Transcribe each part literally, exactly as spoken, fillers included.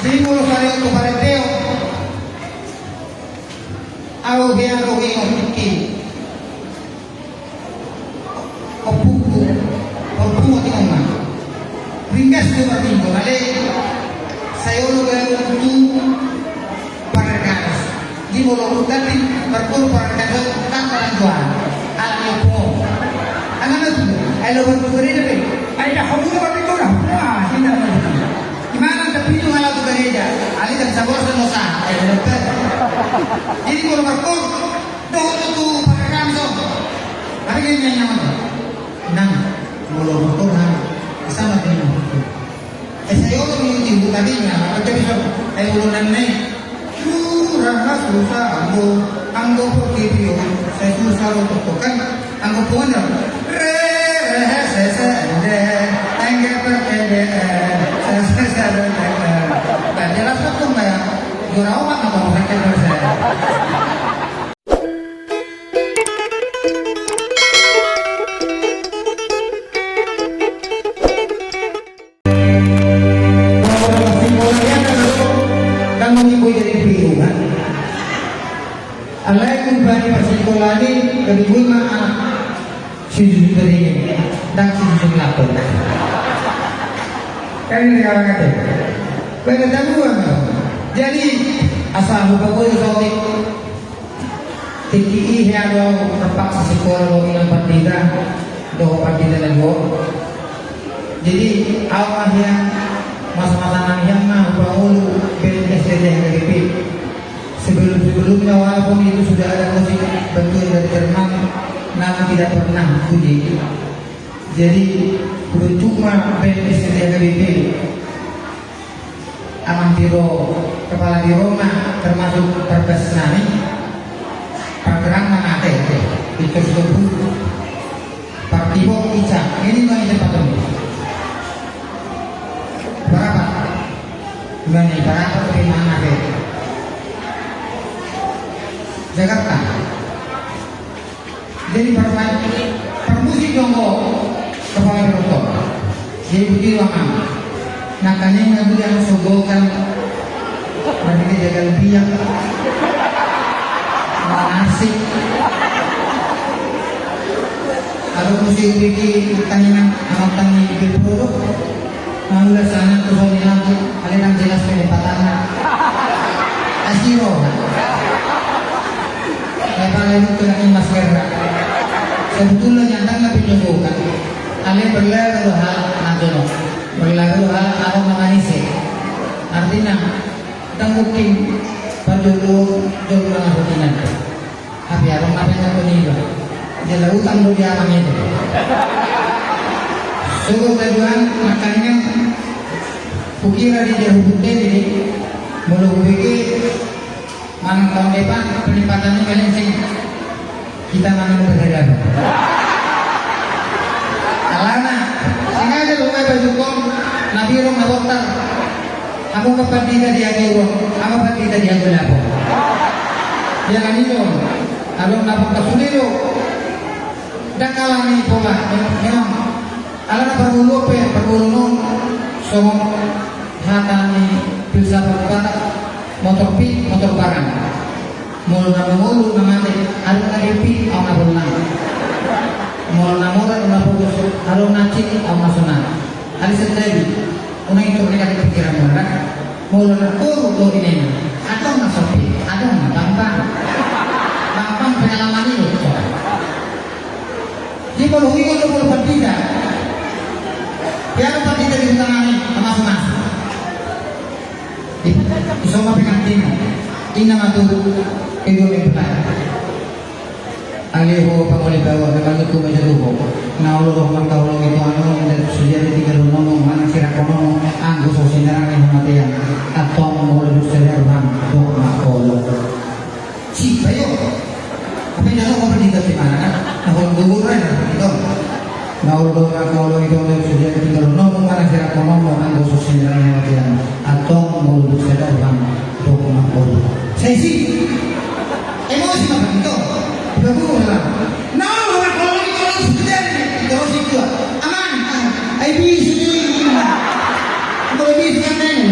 Jadi molo salean tu parenteon, au hea do ingot tingki. Ompungku, ompungku tingki ma. Ringgas do marminggu, alai sai olo gabe tu parganas. Jadi molo hutanti marguru parganas, tak marangguan. Alai ompung. Angana tu, ai lo berpikir ini pe. Ai dah kamu tu berpikir dah. Wah, ini dah. Imana tapitu halak tu gareja, alai jam sabolas do na sah, eh, bener. Jadi molo markoor, dohot do tu parkam so. Tapi dia nyanyi amat. Nang, molo markoor, nang, sama dengan itu. Eh, saya orang yang timbul tadinya, apa jadi so? Eh, molo nang, nang. Sura na susa anggo, anggo portibi on, sai susa ro toktokan, anggo pungan on. Re, re, he, se, se, de, engge, perke, de, e, se, se, se, re, de, e. Nah, jelas betul, ya. Juara opat, apa, sakit, saya. Alai parsikolai on, gabe boi ma anak si Jujun Beringin, ndang si Jujun Lapor. Kan ini orang ada. Pada tabuan. Jadi, asal lupa gue sotik. Tingki i hea do terpaksa sikola do inang pandita, dohot pandita na dua. Jadi, au ma hea, masa-masa nang hea ma hupangolu band S D T H K B P. Sebelum-sebelumnya, walaupun itu sudah ada musik bantuan dari Jerman, namun tidak pernah puji. Jadi, hubentuk ma band S D T H K B P. Amang Biro, Kepala Biro na termasuk parbas nami, pargerang na mate, itu sudah. Partibok Ica, ini nggak ada tempat dulu. Berapa? Gimana, berapa terima mate? Jakarta. Jadi parmain, parmusik do anggo Kepala Biro. Jadi begitu, amang. Nangkaning na tu yang sogokan. Berarti dia jagal biak. Manasik. Aduh, musik bikin tanginan, amang tangi bikin produk. Mangula sana tu soni lampu, alai nang jelas pelepatanna. Asiro. Lepa lagi tu lagi masker. Sebetulnya nyatang na pinjogokan. Alai berlaga do hal na jonok. Berlaga do hal na manise. Artina, ndang mungkin parjolo jolo na sotinan. Tapi abang apa yang aku niba? Jala utang do dia amang itu. Sogot tajuan, makanya kukira di dia hubungan ini, molo hubege, manang tahun depan, penempatan ini paling sing kita manang berhadapan. Alana, sengaja lo ngai baju kom, na biro na botar. Hamu ma pandita di Agiron, hamu ma pandita di Agolapo. Dia kan itu, adong na pangkasudiro. Ndang kalah ni pola, memang, memang. Alana parguru pe, parguru non, songon hata ni filsafat Batak, motor pi, motor barang. Molo na mangolu na mate, adong na gepi, adong na bolnang. Molo na mora, adong na pogos, adong na cik, adong na sonang. Alai sendiri, unang itu mereka di pikiran mora. Molo na koru do inena, adong na sopi, adong na bambang. Bambang pengalaman itu. Di molo huingot do molo pandita. Dia pandita di utangani, masu-masu. Isoma pengantin, inna ma tu, ibu ni pelai. Alai ho pangoli bawa, memang itu meja tuho. Na olo roh mangkaholongi tu anon, dan sujari tinggal nomo, manang sirang konomo, anggo so sinarang ni hamatean. Atong molo duk sadar bang, dok ma olo. Si, ayo. Apa yang dalam kompetisi di mana kan? Nah, kalau gugur kan, gitu. Na olo do mangkaholongi tu anon, sujari tinggal nomo, manang sirang konomo, anggo so sinarang ni hamatean. Atong molo duk sadar bang, dok ma olo. Sai si. Emosi ma bang, gitu. Udah gugur lah. Na olo do mangkaholongi tu anon, sujari, terus itu. Aman, aman. Ai bisa jadi. Kalau bisa kan,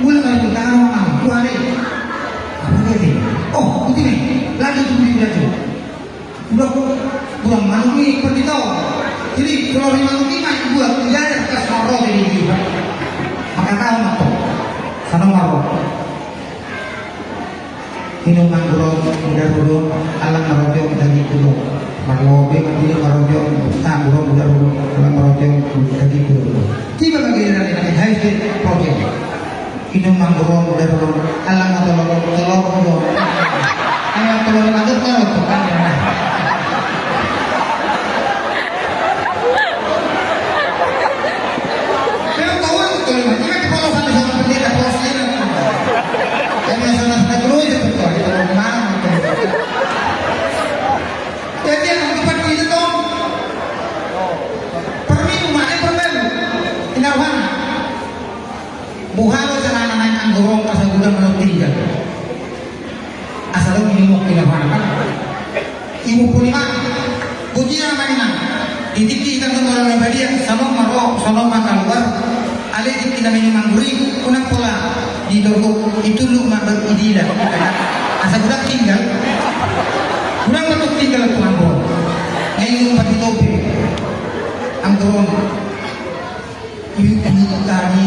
Mulak ma tu tangan ma, buat deh. Apa dia sih? Oh, itu nih. Lagi tu di baju. Udah, udah manuk ni seperti itu. Jadi kalau di manuk ni mah buat tidak ada bekas maro jadi dia. Maka tahu apa? Sana maro. Inum anggur on, uda rudo, alang marojo, daging kudo. Marlobe, inum marojo, anggur on, uda rudo, alang marojo, daging kudo. Tiba bagi dari nami hai se projo. Inum anggur on, uda rudo, alang matolor, tolor rudo. Ayo tolor lagi, tolor tuh kan. Memang tahu aku kalau ini kan kepala sana sama pendeta, kepala sana. Kami sana sana dulu itu betul, itu memang. Jadi yang tempat itu tuh perminggu mana perminggu? Indah mana? Buhalo cara anak anggur on asa gudang lo tinggal. Asa lo minum waktu indah mana kan? Ibu Purnima, boti na ma inang. Di tingki hita tu molo na badia, salom ma ro, salom ma kaluar. Alai di tingki na minum anggur i, unang pola di dorgok, i tuluk ma baru idila. Asa gudang tinggal. Gudang ma tuk tinggal tu anggur. Ngai umpat di topi. Anggur on. Ibu, ibu tadi.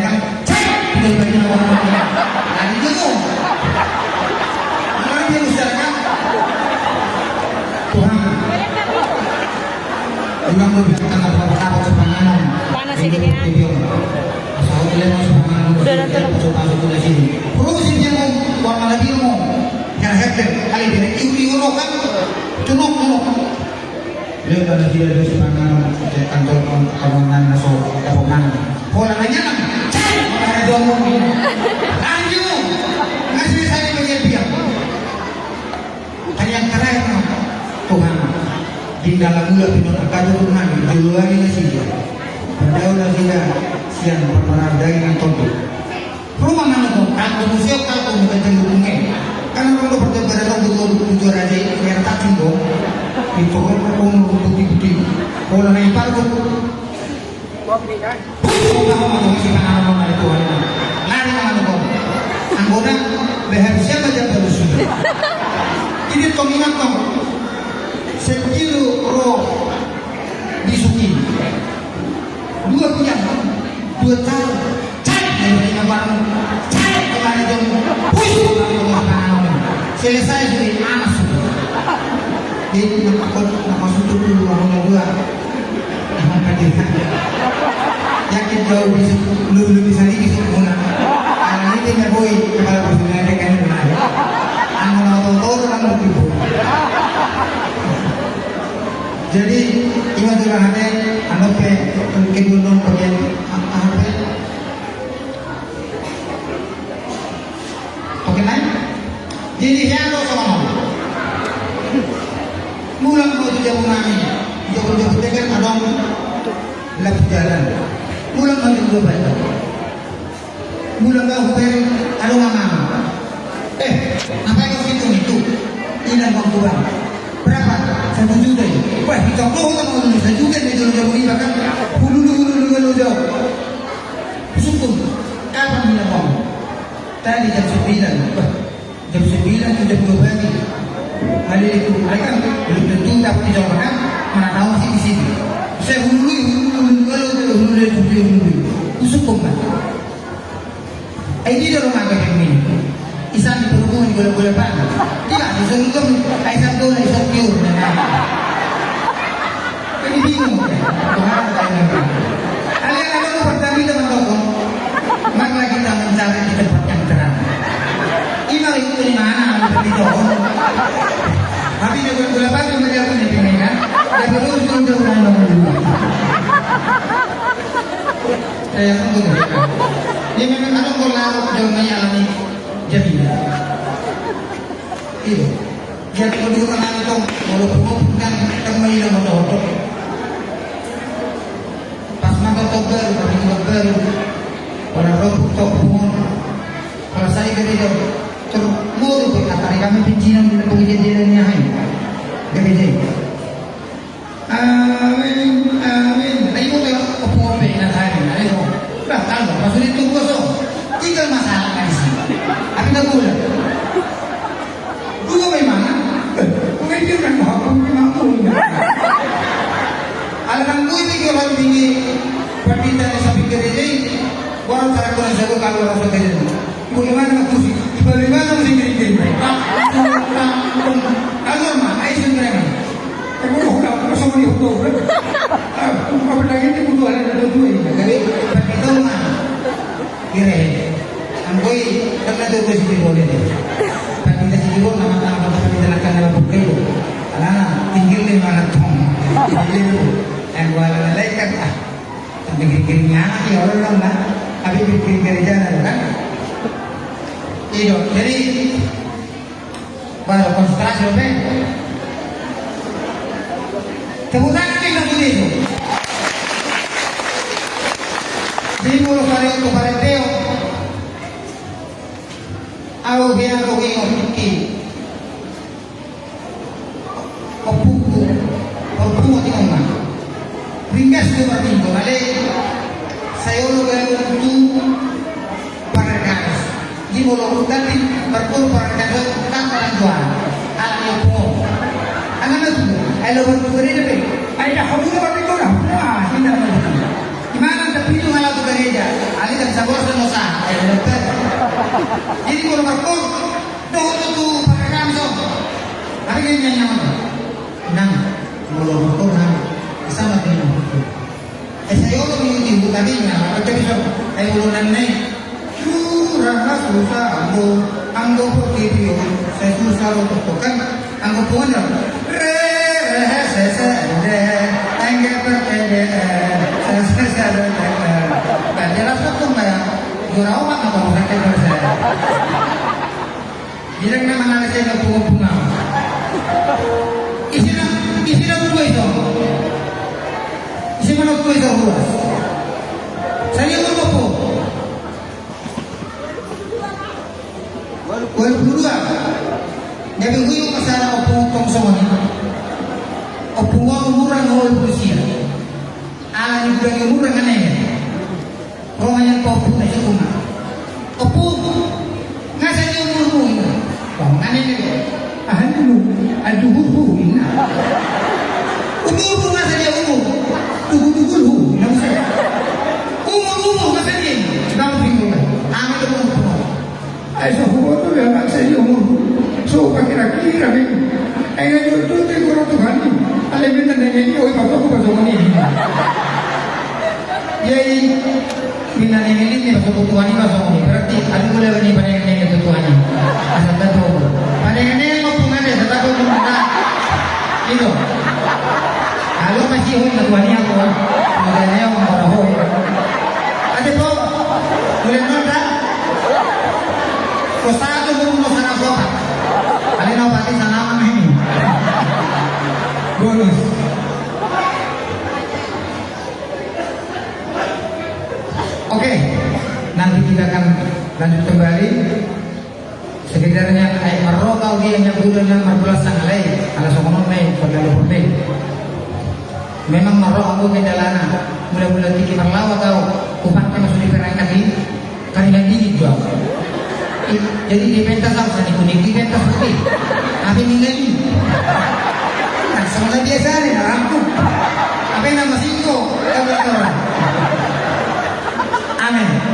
Orang yang cek, dia bagi orang yang ada di jauh. Mana dia bisa kan? Tuhan. Ulang lebih akan apa-apa sepanganan. Panas ini, ya. Asal kalian masuk panganan. Udah, udah, udah. Masuk, masuk ke sini. Perlu sih dia mau, uang mana dia mau? Yang hebat, kali dia iuri ulo kan? Tunuk, tunuk. Lewat nasida do sipanganon, cek kantor kawangan na so dapot mangan. Holan na nyaman, cek! Mana domu? Anju! Ngasih saya bagian biang. Tanyaan terakhir, Tuhan. Di dalam mula pinot kado Tuhan, juluani nasida. Padahal nasida sian permarandai nang tondo. Rumah mana kau? Kau museo kau kau bukan jadi rumah. Karena orang udah percaya pada kau betul betul jujur aja itu yang tak tinggal. Itu orang orang putih putih. Orang yang baru. Kau tahu mana kau masih mana mana itu orang. Lari mana kau? Anggota leher siapa aja baru sudah. Ini tong ingat tong. Sekilo roh disuki. Dua bujang, dua taon. Cai, dari mana barang? Cai, kemana dong? Wih, kemana dong? Selesai sudah, anas sudah. Jadi, nak takut, nak masuk tuh dulu, bangun dua. Jangan kaget. Yakin jauh bisa, lu, lu bisa lagi sih, guna. Karena ini nggak boy, kepala personil ada kan, guna. Anu, mau tahu, tahu, orang mau tipu. Jadi, ima jolo hate, anu pe, kedua non bagian, a-, apa pe? Oke, naik. Jadi, ya, lo sama mau. Mulang mau tu jabu nami. Jabu-jabu tekan, adong. Lap jalan. Mulang mau tu dua baik. Mulang kau huber, adong amang. Eh, apa yang kau hitung itu? Inang bang kubang. Berapa? Sajuta i. Wah, hita ko na mau lulus sajuta i, jolo jam lima kan. Hululu, hululu, hululu, jam. Sukun. Kapan mina mau? Tadi jam sembilan. Wah, jam sembilan tu jam dua pagi. Mali itu, mereka belum tentu dapat dijawab kan? Mana tahu sih di sini. Saya hululu, hululu, hululu, hululu, hululu, hululu. Sukun kan? Ai dia dorong angka yang ini. Isan di perhubungan di bola-bola pan. Dia di sorga, ai isan bola, isan tiur. Jadi bingung. Tuhan, Tuhan. Kalian ada mau bertanya teman toko? Marilah kita mencari di tempat yang terang. Ini itu di mana? Di toko. Tapi di bola-bola pan cuma dia punya pilihan. Dia belum, belum, belum, belum. Eh, tunggu dulu. Dia memang ada bola jauh main alami. Jadi, iya. Jadi, kalau dulu kan ada tong, walaupun kan, kan main sama tong. Pas mantap tong baru, tapi tong baru. Pada robot tong pun. Kalau saya dari jauh, termuru, kata kami pincinan, kejadiannya, hai. Gak kejadian. Amin, amin. Na iboto ompung on pe na tadi, na iboto. Lah, tanggal, pas udah tunggu so. Tinggal masalah kan isi. Tapi nggak boleh. Dua memang. Bukan dia kan mau hukum, memang hukum. Alam gue itu kalau tinggi, berpindah di samping gereja ini, orang cara kurang jago kalau orang sudah jadi. Bagaimana ngapusi? Bagaimana mesti gini-gini? Kalau mah, ayo sih mereka. Aku udah, aku sama dia udah, udah. Ah, apa lagi ini butuh ada dua ini. Jadi, begitu mah. Kira. Angkoi, karena tuh gue sih boleh deh. Tapi kita sih boleh, nama-nama kita lakukan dalam buku itu. Karena tinggal di mana tuh. Jadi, yang gua lalakan, ah. Tapi giri-giri anak ya Allah lah. Tapi giri-giri gereja kan. Itu. Jadi baru konsentrasi oke. Tepuk tangan kita dulu itu. Jadi molo pada itu pada Teo. Au hea ko ingot ki. Ompungku, ompungku ti ma. Ringgas do martinggo, alai sai olo gabe tu parganas. Di molo hutan di parpur parganas, tak parang jual. Ala ni ompung. Ala na tu, ai lo bertu gede deh. Ai dah kamu lo bertu dah. Nah, ini dah. Di mana tapi itu malah tu gereja. Alai tak bisa bolos dan dosa. Ai lo bertu. Jadi molo parpur Dohot tu parganas on. Tapi kan nyanyaman. Nang, molo motor nang, sama dengan motor. Eh, saya orang yang ibu tadi nang, apa tadi so? Eh, molo nang nai. Surang lah susah, ambo, ambo kok gitu, saya susah lo kan, ambo pun dong. Re, re, he, se, se, de, engge, per, ke, de, eh, se, se, se, de, de, eh. Nah, jelas kok tuh kayak juara omak apa bukan ke, saya. Bilang na manang ise na pungu-pungu. Ise na, ise na tua iso. Ise na tua iso ruas. Sadia umur ompung? Walu pulu dua. Jadi hui masalah ompung tong songon i. Ompung on umurna walu pulu sia. Ala ni bulan ni umurna kan ene. Ro ma nian tu ompungna, i tu ompungna. Ompung, nga sadia umurmu inna. Wah, nga nene do. Aha ni umur? Aduhurhu inna. Umurmu nga sadia umur? Duhul-duhulhu inna muse. Umur, umur nga sadia inna. Nang bingung. Aha ni umur? Ai so huboto be amang sadia umurhu. So hupakira-kira be. Ai nga jotjot i tu Tuhan i. Alai minna nangkin i, oi patok patok ni. Jadi minna nangkin i patok Tuhan i patok ni. Berarti aduh boleh bani pandangan nangkin tu Tuhan i. Asa tato. Pandangan nangkin mau pungan deh, asa tato pungan. Itu. Halo masih hoi na Tuhan i aku ah. Udah neo mau hoi. Ate po. Boleh nonton. Kosatu dulu no sana sopa. Kali no pati sana mah ini. Bonus. Oke, nanti kita akan lanjut kembali. Sebenarnya ai marroka dia hanya bulan yang marbulan sangalai. Ala songon on nai perdalu purbe. Memang marroha anggo kendalana, mula-mula tingki parlawat au, kupake ma sude perangkat i, karina dingin jo au. I, jadi dipentas au, sani kuning dipentas putih. Ape ni lagi? Nah, sama biasa ni, na rangkup. Ape nama singko? Amen.